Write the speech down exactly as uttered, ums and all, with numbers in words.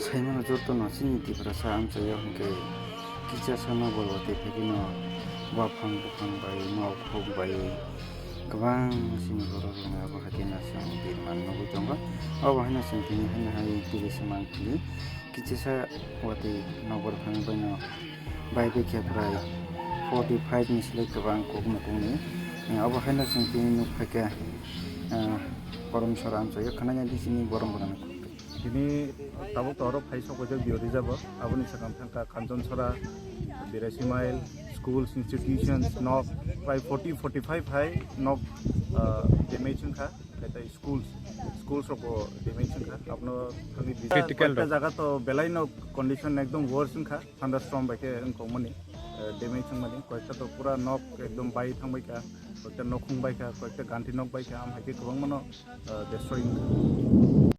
Khaimano jotono chini Tiprasa amchaio hwnkhe kisa sama bol watwi phaikhe no waphang buphang bai, maukhuk bai kwbang chini borok rwngya, abo hai kheno chwng birman nugwi tongo. Obo haino chwng tini haino hai twi se mang phili kisa sa watwi nokbar phang baino bai bai khe prai forty five ni slai kwbang kok nukungni. Obo haino chwng tini nuk phaikha, ah, Korom Sora amchaio khwnaya di chini borok borokni. Tini tabuk to oro phai sok paijak Bio Reserve o. Aboni sakang thangkha Kanchanchora, Biraisi Mile, schools, institutions, nok prai forty, forty five hai nok, ah, damage wngkha. Kaitai schools, schools rok bo damage wngkha. Abono thangwi critical koita jaga to belai no condition ekdom worse wngkha. Thunderstorm bai khe wngkokmani, ah, damage wngmani. Koita to pura nok ekdom bai thangbaikha, koita nokhung baikha, koita ganti nok baikha, am hai khe kwbangmano, ah, destroy wngkha.